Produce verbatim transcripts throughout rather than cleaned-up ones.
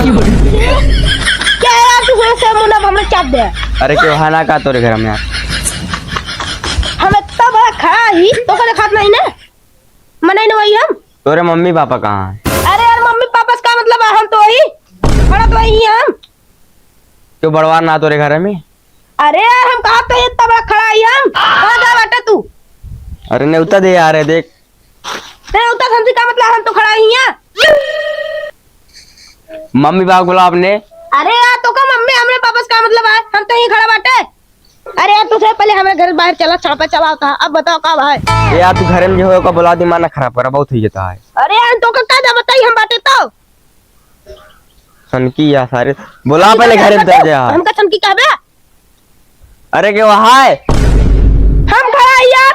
क्या यार, तू से मुंह ना हमरे चाप दे। अरे, केहू है ना का तोरे घर में यार? हम इतना बड़ा खड़ा ही, तोका देखात नहीं ना? मनई ना वही हम। तोरे मम्मी पापा कहाँ हैं? अरे यार, मम्मी पापा से का मतलब है? हम तो वही, बड़ा तो वही हम। क्यों बड़वार ना तोरे घर में? अरे यार, हम कहा तो इतना बड़ा खड़ा ही हम, कहाँ जा बाटे तू? अरे नेवता दे यार, है देख। तेरे उतना समझी का मतलब, हम तो खड़ा ही हैं। मम्मी बाप बुला अपने। अरे यार, तोका मम्मी हमरे पापा से का मतलब है, हम तो यहीं खड़ा बाटे। अरे यार, तू से पहले हमरे घर बाहर चला, छापा चला था, अब बताओ का भाई? ए यार, तू घर में जो हो का बुला, दिमाग ना खराब करा, बहुत हो जाता है। अरे यार, तोका का जा बताई, हम बाटे तो। सनकी या सारे, बुला पहले घर में दे जा। हमका सनकी कहबे? अरे के वहाँ है? हम खड़ा ही यार।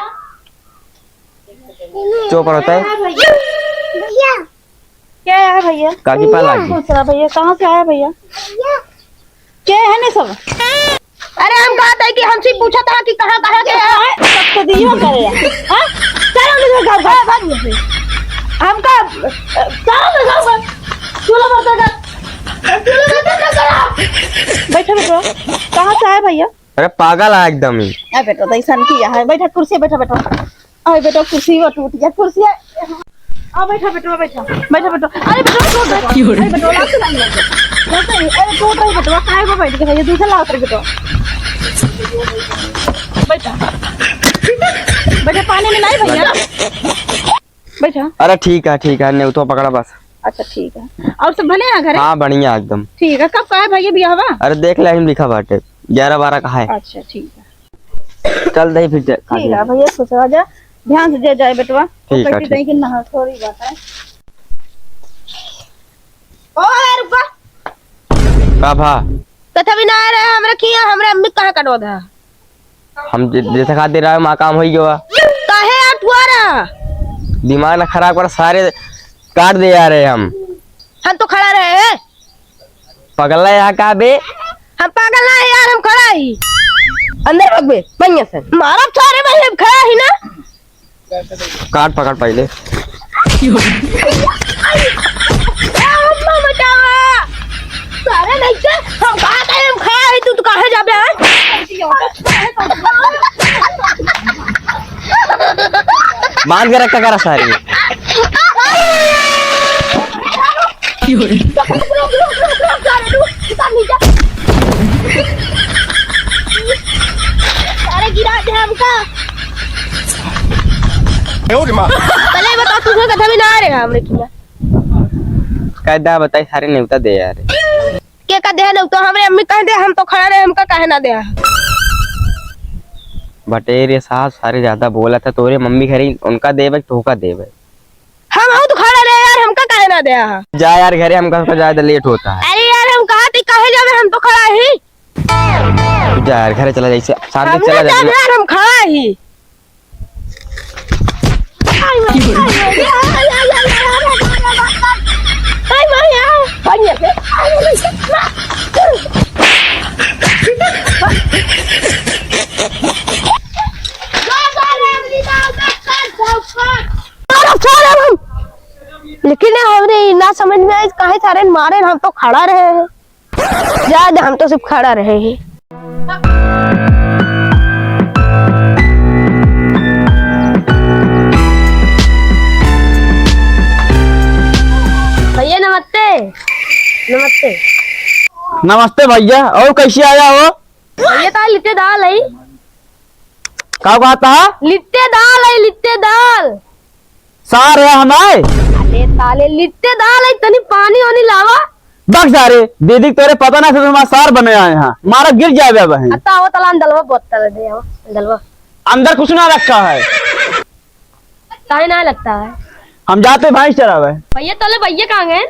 चुप रहता है। भैया। क्या है भैया? काकी पाला की। खुश रहा भैया, कहाँ से आया भैया? क्या है ने सब? अरे हम कहत है कि हमसे पूछत है कि कहाँ, कहाँ के है? सब तो दियो करे। हाँ? चलो ना घर, घर, भाग यहाँ से। हमका, चलो ना घर, घर। चूल्हा बर्तन कर। चूल्हा बर्तन कर, चलो। बैठो बेटवा, कहाँ से आया भैया? अरे पागल है एकदम ही। अरे बेटवा, तो ऐसा नहीं किया है। बैठा कुर्सी, बैठा, बैठा। अरे बेटा, कुर्सी वो टूट गया, कुर्सी है। आ बैठा बेटवा, बैठा, बैठा बेटवा। अरे बेटवा, टूट गया। अरे बेटवा, लात लग गया। लात लग गया। अरे टूट रही बेटवा, काहे को बैठ गया? ये दूसरा लात रही बेटवा। बैठा। बैठा, पानी में नहीं भैया। बैठा। अरे ठीक है, ठीक है, नेवतो पकड़ा बस। अच्छा ठीक है, और सब भले हैं घर? हाँ, बढ़िया एकदम। ठीक है, कब का है भैया बियाहवा? अरे देख ले, हम लिखा बाटे, ग्यारह बारह का है। अच्छा ठीक है। चल दही फिर जा, खा ठीक ले। है भैया, खुश रह जा, ध्यान से जे जाए बेटवा। ठीक है, ठीक। दही के नहा थोड़ी बात है। ओ यार रुका। का भा? कथा भी ना आ रहा है, हमरे किया, हमरे अम्मी कहाँ कटवा था? हम जे-, जैसे खातिर रहा, वहाँ काम होई गवा। काहे अठुआ रहा? दिमाग ना खराब कर, सारे काट दे जा रहे हम। हम तो खड़ा रहे हैं। पगला यहाँ का बे? हम पागल ना है यार, हम खड़ा ही। अंदर भाग बे, बढ़िया से। मारा सारे भाई, हम खड़ा ही ना। काट पकड़ पहले। ए, अम्मा बचावा। सारे नहीं से, हम कहाँ गए, हम खड़ा है, तू तो कहाँ जाबे, हैं? बांध के रखा करा सारी। सारे गिरा दे हमका। ए, ओ रे माँ। पहले ही बता, तुझे कथा भी ना आ रहे हमरे किया। कायदा बताई, सारे नेवता दे यार। के का दे नेवता? हमरे अम्मी कह दे, हम तो खड़ा रहे, हमका काहे ना दे? बटेर ये सास सारे ज्यादा बोला था, तोरे मम्मी घरी उनका देवे, तोहका देवे। हम हूँ तो खड़ा रहे यार, हमका काहे ना दे? जा यार घरे, हमका तो ज्यादा लेट होता है। अरे यार, हम कहा थी काहे जावे, हम तो खड़ा ही। तू जा यार, घरे चला जा, इसे शांति से हम चला ना जा। जाबे यार, हम खड़ा ही। लेकिन हमरे ई ना समझ में आई, काहे सारे मारे, हम तो खड़ा रहे हैं। जा दे, हम तो सिर्फ खड़ा रहे ही। भैया नमस्ते। नमस्ते। नमस्ते भैया, और कैसे आया हो? भैया, ताई लिट्टे दाल है। का बात है? लिट्टे दाल है, लिट्टे दाल। सार है हमारे। अरे साले, लिट्टे दाल है, तनी पानी वानी लावा। बक जा रे, दीदी तोरे पता ना से हमारा सार बने आए हैं। मारा गिर जाए बे बहन। अत्ता वो तलान दलवा बोतल दे, वो दलवा। अंदर कुछ ना रखा है। काहे ना लगता है? हम जाते भैंस चरावे। भैया, तोले भैया कहाँ गए?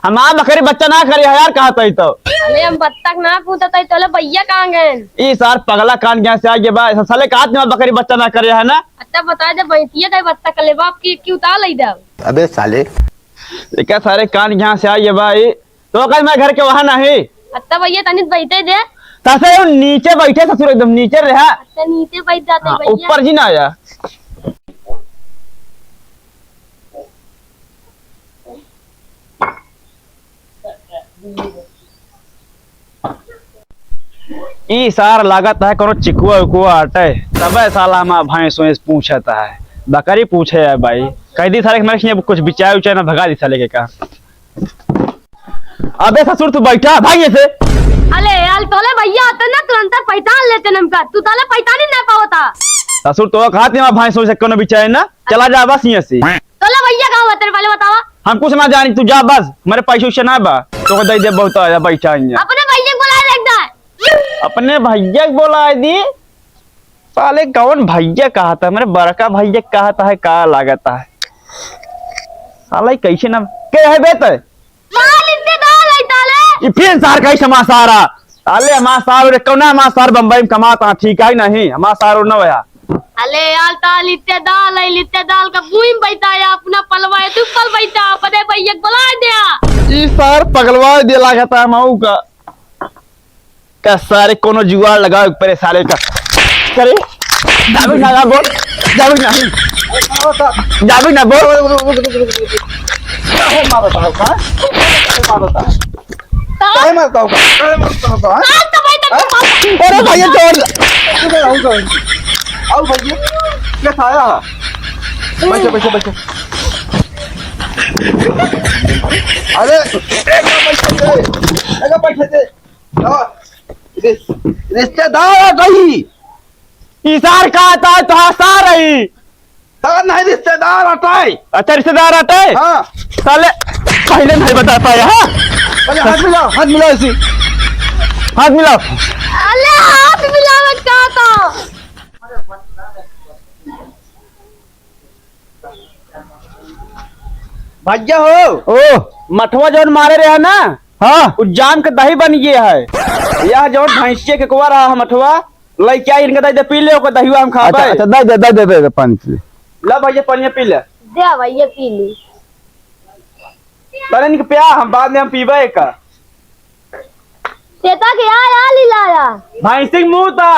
हमार बकरी बच्चा ना करे है यार, कहा तई तो। अरे हम बत्तख ना पूछत हई, तोले भैया कहाँ गए? ई सार पगला कान गया से आगे बा, ऐसा साले कहा तुम्हार बकरी बच्चा ना करे है ना? अच्छा बता दे, भैंसिया का बत्तख कर ले बाप की, की उतार ले जाओ। अबे साले। ये क्या सारे कान गया से आगे बा, ई तो कल मैं घर के वहाँ नहीं। अच्छा भैया, तनिक बैठे दे। तसे वो नीचे बैठे ससुर, एकदम नीचे रहा। अच्छा, नीचे बैठ जाते हाँ, भैया। ऊपर जी ना आया। ई सार लागत है कोनो चिकुआ उकुआ अटे, तबे साला हमार भैंस वैंस पूछत है। बकरी पूछे है भाई, कह दी सारे के मैं कुछ बिचाए उचाए ना, भगा दी साले के का। अबे ससुर तू बैठा भाई ऐसे। अले यार तोले भैया आते ना तुरंत पहचान लेते ना हमका, तू तोले पहचान ही ना पावता। ससुर तो कहा थी हमार भैंस वैंस कोनो बिचाए ना, चला जा बस यहाँ से। तोला भैया कहाँ बा तेरे, पहले बतावा। हम कुछ ना जानी, तू जा बस, मेरे पैसे वैसे ना बा, तो को दे दे बहुत आया बैठा ही है। अपने भैया को बुला दे एक दाए। अपने भैया को बुला दी। साले कौन भैया कहता है, मेरे बड़का भैया कहता है, का लागता है। साला ई कैसे ना, के है बे ते? साल इतने दाल है ताले। ई फिर सार कैसे हमार सारा? साले हमार सार रे, कौना हमार सार बम्बई में कमाता, ठीक है नहीं, हमार सार न होया। अले यार, ता लिट्टे दाल है, लिट्टे दाल का बुई में बैठा है, अपना पलवा है, तू पल बैठा, अपने भैया को बुला दिया। ई सार पगलवा दे लागता है मऊ का। का सारे कोनो जुगाड़ लगाओ एक परे सारे का। करे, जाबे ना, ना बोल, जाबे ना। जाबे ना बोल। काहे मारता हो, हाँ? काहे मारता हो? काहे मारता हो? काहे मारता हो, हाँ? अरे भैया, छोड़। आओ भैया, क्या खाया? बैठो, बैठो, बैठो। अरे, एक बार बैठे थे, एक बार बैठे थे। हाँ, रिस-, रिश्तेदार आ गई। ई सार का आता है, तो हाँ, सार रही। सार नहीं, रिश्तेदार आता है। अच्छा, रिश्तेदार आता है? हाँ। साले, पहले नहीं बता पाया, हाँ? पहले हाथ मिलाओ, हाथ मिलाओ इसी। हाथ मिलाओ। अले, हाथ मिलावत का था? भैया हो, ओ। मठवा जौन मारे रहे ना, हाँ। उ जाम के दही बन गए है। यह जौन भैंसिया के कुआ रहा है मठवा, लइका इनका दे दे, पी ले, ओकर दहिवा हम खाबे। अच्छा, अच्छा, दे दे, दे दे, दे दे, पानी पी ले। ला भैया, पानी पी ले। दे भैया, पी ली। पहले इनके प्या, हम बाद में हम पीबे एका। चेता के आ, आ लीला आ। भैंसी के मुंह ता।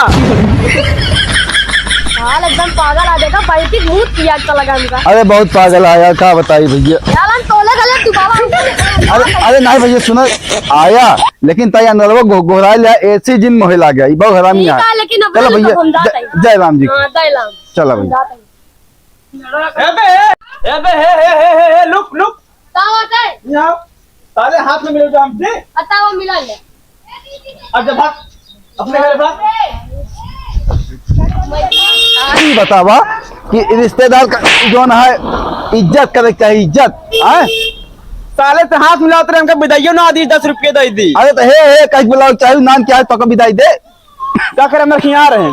हाल एकदम पागल आ, देखा, भैंसी के मुंह पिया के लगा इनका। अरे बहुत पागल आ यार, का बताई भैया। यार, हम तोले गले दुबारा हमको अरे, अरे नहीं भैया, सुना, आया, लेकिन ताई अंदरवा घो-, घोराइल है, ऐसी जिन मोहे लागे, ई बहुत हरामी ठीक है। है, लेकिन अब चलो हम भैया, तो हम जाते हैं। जय, जय राम जी। हाँ, जय राम। चलो भैया। जाते हैं। ए बे, ए बे, हे, हे, लुक, लुक। का बात है? यहाँ, साले हाथ में मिलो जाम दे। अच्छा, वो मिला ले। अब जब भाग, अपने घर भाग। ई बतावा कि रिश्तेदार का जौन है, इज्जत करे के चाही, इज्जत, हैं? साले से हाथ मिलावत रहे, हमका बिदाइयो ना दी, दस रुपये दे दी। अरे तो हे, हे, कहीं बुलाओ, चाहे नाम क्या है, तो बिदाई दे। का करे, मेरे खियार हैं।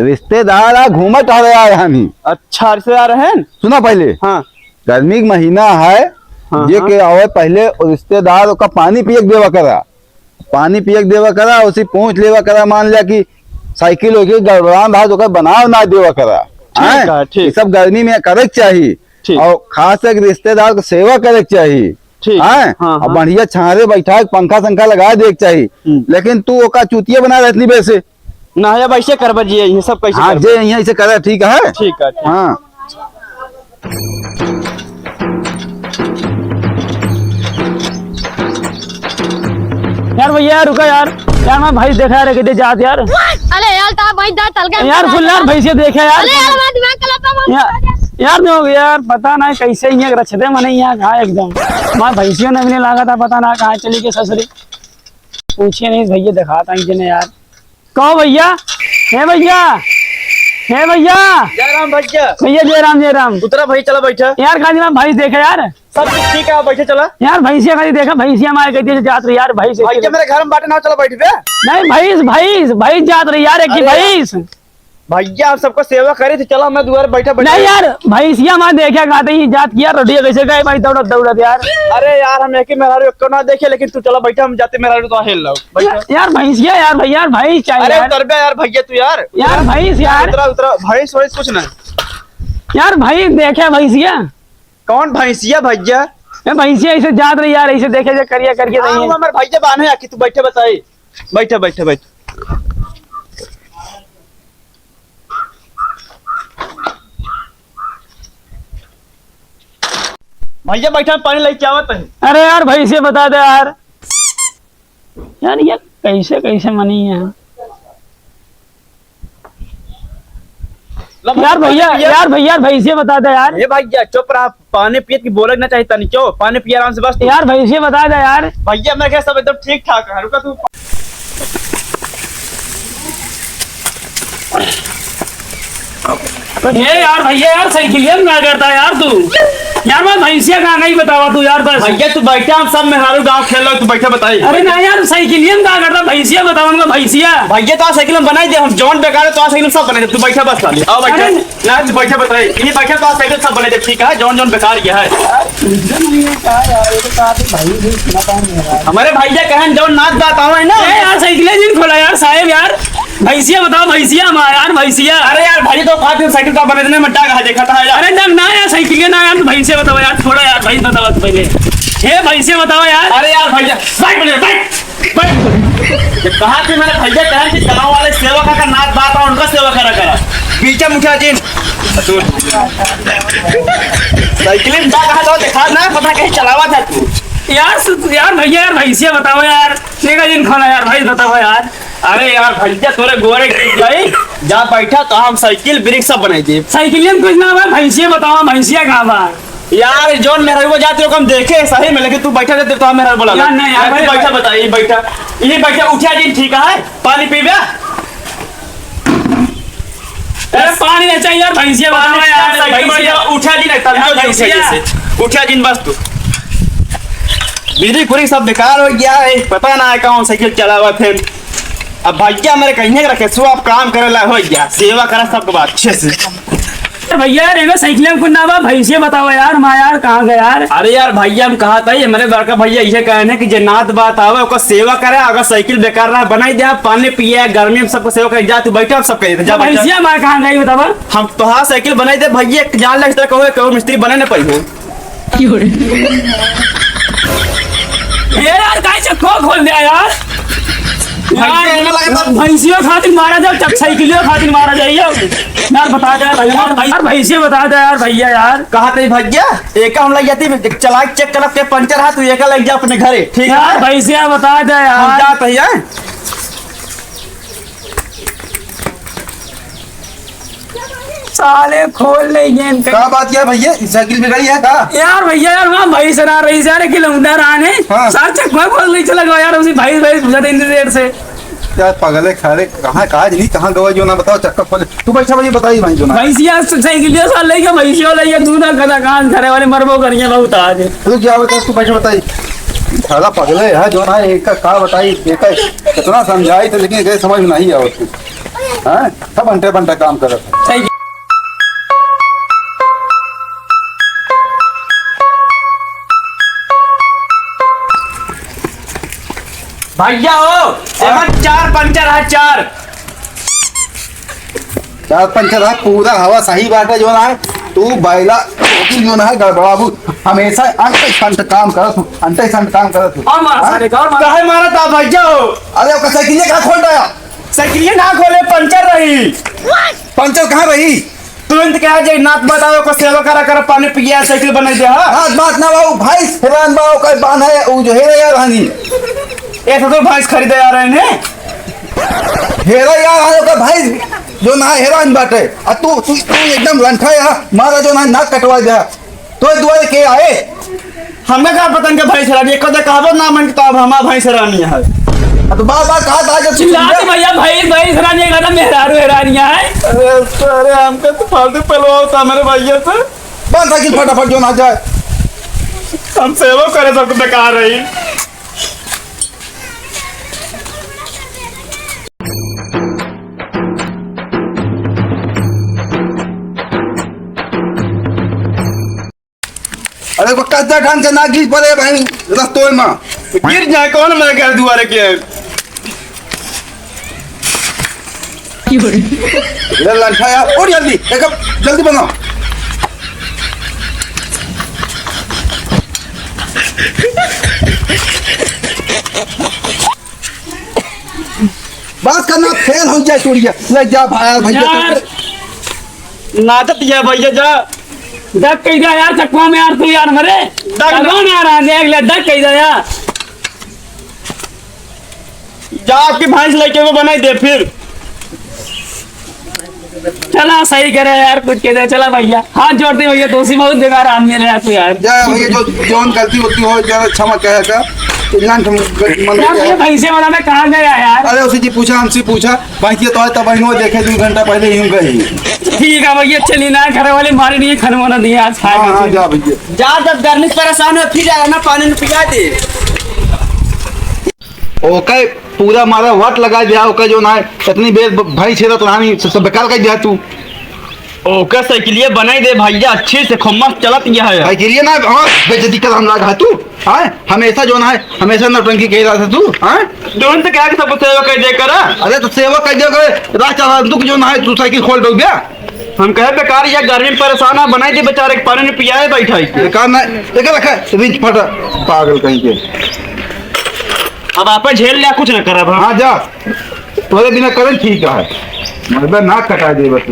रिश्तेदार आ, घूमत आ रहा है हमी। अच्छा, रिश्तेदार हैं? सुना पहले। हाँ। गर्मी के महीना है, हाँ, जे हाँ। के आवे पहले रिश्तेदार ओका पानी पिए के देवा करा। पानी पिए के देवा करा, उसी पूछ लेवा करा, मान लिया कि साइकिल होके गड़बड़ान रहा, तो ओकर बनाव ना देवा करा। ठीक हैं? है, ठीक। ये सब गर्मी में करे के चाही। ठीक। और खास करके रिश्तेदार के सेवा करे के चाही। ठीक। हैं? हाँ, और हाँ। बढ़िया छाहरे बैठा के पंखा संखा लगा दे के चाही। हम्म। लेकिन तू ओका चूतिया बना रहत नहीं वैसे। ना, अब ऐसे करबा जी, ये सब कैसे हाँ, करबा? जे यहाँ ऐसे करे, ठीक है? ठीक है, ठीक। हाँ। यार भैया, रुका यार। यार, मैं भैंस देखा यार, कितने जात यार। अरे यार, ता भैंस जात हल्का यार, हल्का सुन यार, भैंस ये देखा यार। अरे यार, हमारा दिमाग खराब था, यार, यार, नहीं हो गया यार, पता ना कैसे यहाँ रचते मने यहाँ कहाँ एकदम। मैं भैंसियों ने भी नहीं लागा था, पता ना कहाँ चली गई ससुरी। पूछिए नहीं भैया, दिखाता हूँ जिन्हें यार। कहो भैया, हे भैया, हे भैया। जय राम भैया। भैया जय राम, जय राम। उतरा भाई, चला बैठा। यार खाली मैं भैंस देखा यार। सब कुछ ठीक है, बैठे चला। यार भैंसिया खाली देखा, भैंसिया मार गई थी जात रही यार, भैंस भाई के मेरे घर में बाटे ना, चला बैठ बे। नहीं भैंस, भैंस, भैंस जात रही यार, एक ही अरे यार। भैंस। भैया, हम सबको सेवा करे थे, चला मैं दुआरे बैठा, बैठा। नहीं यार, भैंसिया मार देखा कहा था, ये जात की यार, रोटिया कैसे गए भाई, दौड़त, दौड़त यार। अरे यार, हम एक ही मेहरारू को ना देखे, लेकिन तू चला बैठा, हम जाते मेहरारू तो हेल लो। बैठा। यार, यार भैंसिया यार, भैया यार, भैंस चाहिए अरे यार। उतर बे यार भैया तू यार। यार भैंस यार। उतरा, उतरा, भैंस, भैंस कुछ ना। यार भैंस देखे भैंसिया। कौन भैंसिया भैया? ए भैंसिया ऐसे जात रही यार, ऐसे देखे जे करिया करके हाँ, रही है। वो हमारे भैया बान्हे आके तू बैठे बताई। बैठे, बैठे, बैठे। भैया बैठा, पानी लेके आवत है। अरे यार भैंसिया बता दे यार। यार, ये कैसे, कैसे मनी है? लो यार भैया, भैया। यार भैया, भैंसिया बता दे यार। ए भैया, चुप रहा, पानी पियत की बोले ना चाहिए तनी, क्यों? पानी पिया आराम से बस तू। यार, भैंसिया बता दे यार। भैया, मेरे ख्याल सब एकदम ठीक ठाक है, रुका तू। ए यार भैया, यार साइकिलिया में का करता यार तू? यार मैं भैंसिया कहाँ गई बतावा तू यार बस। भैया तू बैठा, हम सब मेहरारू गाँव खेल रहे, तू बैठा बताई। अरे ना यार साइकिलिया में का करता, भैंसिया बतावा उनका भैंसिया। भैया तो साइकिल में बनाई दे, हम जौन बेकार है तो साइकिल में सब बनाई दे, तू बैठा बस खाली। आओ बैठा। अरे ना तू बैठा बताई, ये बैठा तो साइकिल सब बनाई दे, ठीक है, जौन जौन बेकार ये है। यार, तुझे नहीं है क्या यार, ये तो कहा तू भाई भी सुना पाऊंगा यार। हमारे भैया कहन जौन नाच बात आवे ना। ए यार साइकिलिया जिन खोला यार साहेब यार। भैंसिया बताओ, भैंसिया हमार यार, भैंसिया। अरे यार, भाई तो काफी साइकिल का बने इतने में डाग है, देखा था यार। अरे ना, ना यार, साइकिल ना यार, तू भैंसिया बताओ यार, छोड़ा यार, भैंस बताओ तू पहले। हे भैंसिया बताओ यार। अरे यार, भैंसिया, बैठ पहले, बैठ, बैठ। ये कहा कि मैंने भैया कहा कि गाँव वाले सेवा का, का नाच बात है, उनका सेवा करा करा। पीछे मुखिया जी। साइकिल में डाग है तो देखा ना, पता कहीं चलावा था तू। यार सु-, यार भैया, यार भैंसिया बताओ यार, देखा जिन खोला यार, भाई बताओ यार। अरे यार भैया, तोरे गोरे की जाई, जा बैठा तो हम साइकिल ब्रेक सब बनाई दे। साइकिल में कुछ ना बा, भैंसिया बतावा, भैंसिया कहाँ बा? यार जौन मेहररुआ जाते हो हम देखे सही में, लेकिन तू बैठा जाते तो हम मेहररुआ बोला यार, नहीं यार, यार, तू भाई, बैठा, भाई। बताई, बैठा, ये बैठा, उठा जी, ठीक है, पानी पीबे? अरे पानी नहीं चाहिए यार, भैंसिया पानी बतावा यार, साइकिल भैंसिया। बैठा, उठा जी, नहीं, तब यार, जो उठा भैंसिया। जैसे, उठा जी बस तू। बीड़ी पूरी सब बेकार हो गया है, पता ना है कौन साइकिल चलावत है। अब भैया हमारे कहीं रखे सो, आप काम करे ला हो गया, सेवा करा सबको बात अच्छे से। अरे भैया यार, एगो साइकिल में कुछ ना बा, भैंसिया बतावा यार, माँ यार कहाँ गया यार? अरे यार भैया, हम कहा था, ये हमारे बड़का भैया ये कहने कि जे नात बात आवे ओकर सेवा करे, अगर साइकिल बेकार रहा बनाई दे, आप पानी पिए गर्मी में सबको सेवा करे, जा तू बैठा, आप सब कहिए जा तो बैठा। भैंसिया माँ कहाँ गई बतावा? हम तोहार साइकिल बनाई दे भैया, एक जान लग तरह कहो, कहो मिस्त्री बने ना पाई हो। ए यार, काहे चक्का खोल दिया यार? भैंसिया यार, एमे लगे तो भैंसिया खातिर मारा जाए, चक-, साइकिलिया खातिर मारा जाए यार। यार, बता दे यार, भैया, यार, भैंसिया बता दे यार, भैया यार। कहा थे भैया, एक हम लग जाती, चला के चेक करब के पंचर है, तू एक लग जा अपने घरे, ठीक है? यार, भैंसिया बता दे हम यार। जात है यार। साले खोल ले गेंद पे। का बात किया भैया, ई साइकिल बिगड़ी है का? यार भैया, यार वहाँ भैंस रहा रही, सारे किलोमीटर आने। हाँ। सार चक्का खोल नहीं चला गया यार, उसी भैंस, भैंस बुझा देंगे देर से। यार पगले खाले, कहाँ, कहाँ जी, कहाँ गवा जो ना बताओ, चक्का खोले। तू बैठा भैया, बताई भाई जो ना। भैंसिया से साइकिल ये साल लेके, भैंसिया लेके, तू ना कदा कान खरे वाले मरबो करिए बहुत आज। तू क्या बता, तू बैठा बताई। साला पगले है जो ना, एक का, का बताई, एक का कितना समझाई तो, लेकिन एक समझ में नहीं आवत कुछ। हाँ? सब अंटे बंटे काम करत है। सही। भैया हो, हाँ? एमन चार पंचर है, चार। चार पंचर है, पूरा हवा सही बात है, जो ना है, तू बैला वकील जो ना है, गड़बड़ाबू, हमेशा अंटे संट काम करत हूँ, अंटे संट काम करत हूँ। और मारा हाँ? साले का, और मारा। काहे मारा था भैया हो? अरे, ओकर साइकिल का खोल डाया। साइकिल ना खोले, पंचर रही। पंचर कहाँ रही? तुरंत कहा जे नात बतावे को सेवा करा कर, पानी पिया, साइकिल बनाई दे, हाँ? नात बात ना बाबू, भैंस हेरान बाबू, कोई बान है, वो जो हेरा यार हनी। ए तो भैंस खरीदे आ रहे हैं। हेरा यार हनी का भैंस जो ना हेरान बाटे। आ तू, तू, तू एकदम लंठा है, मारा जो ना नाक कटवा दे। तो दुआरे के आए? हमें का पता इनके भैंस रानी, एक कदे कहबो ना मन तो अब हमार भैंस रानी है। अब तो बार बार कहा था जब चिल्ला दे भैया, भैंस, भैंस रानी, एक कदम मेहरारू है रानी है। अरे, अरे, हमके तो फालतू पलवाओ था मेरे भैया से। बंद साइकिल फटाफट जो ना जाए। हम सेवा करे सबको बेकार रही। अरे वो कद्दा ढंग से ना गिर पड़े भाई रस्तों में। गिर जाए कौन मेरे घर दुआरे के है? ये लंठा यार, और जल्दी, एक जल्दी बनाओ। बस करना फेल हो जाए चूड़िया, ले जा भाई, भैया। यार, नाचत है भैया जा। डक कह दिया यार, चकवा में यार, तू यार मरे। डक डक ना। ना रहा, देख ले, डक कह दिया यार। जा आपकी भैंस लेके वो बनाई दे फिर। चला, सही करे यार, कुछ कह दे। चला भैया, हाथ जोड़ते भैया, दोषी बहुत बेकार आदमी है यार तू यार। जा भैया, जो, जौन गलती होती हो, जरा क्षमा कहे का। इतना हम गलती मन यार, किया। ये भैंसे वाला में कहाँ गया यार? अरे, उसी जी पूछा, हमसे पूछा। भैंसिया तो है, तब बहनों देखे, दो घंटा पहले यूं गई। ठीक है भैया, चली ना, घर वाले मारे नहीं, खाने वाना दिए आज खाए हाँ, हाँ, खातिर। जा भैया। जा, जब गर्मी से परेशान हो, फिर जाना, पानी में पिया दे। ओके, पूरा मारा वट लगा दिया, ओके जो ना है, इतनी बेर ब-, भैंस छेदत रहानी, सब, सब बेकार कर दिया तू। ओके, साइकिलिया बनाई दे भैया, अच्छे से खूब मस्त चलत गया है। साइकिलिया ना, हाँ, बेइज्जती कर हम लाग है तू, हाँ, हमेशा जो ना है, हमेशा नौटंकी कह रहा था तू, हाँ। दोनों तो क्या कि सब सेवा कर दे करा। अरे तो सेवा कर दे करे, रात चला तू जो ना है, तू साइकिल खोल दो बे। हम कहे बेकार, या गर्मी में परेशान है, बनाई दे बेचारे के पानी में पियाए बैठा है। बेकार ना, एक रखा, रिंच फटा, पागल कहीं के। अब आप झेल लिया, कुछ ना करब हम। हाँ, जा। तोरे बिना करन ठीक है। मरबे ना कटा दे बस।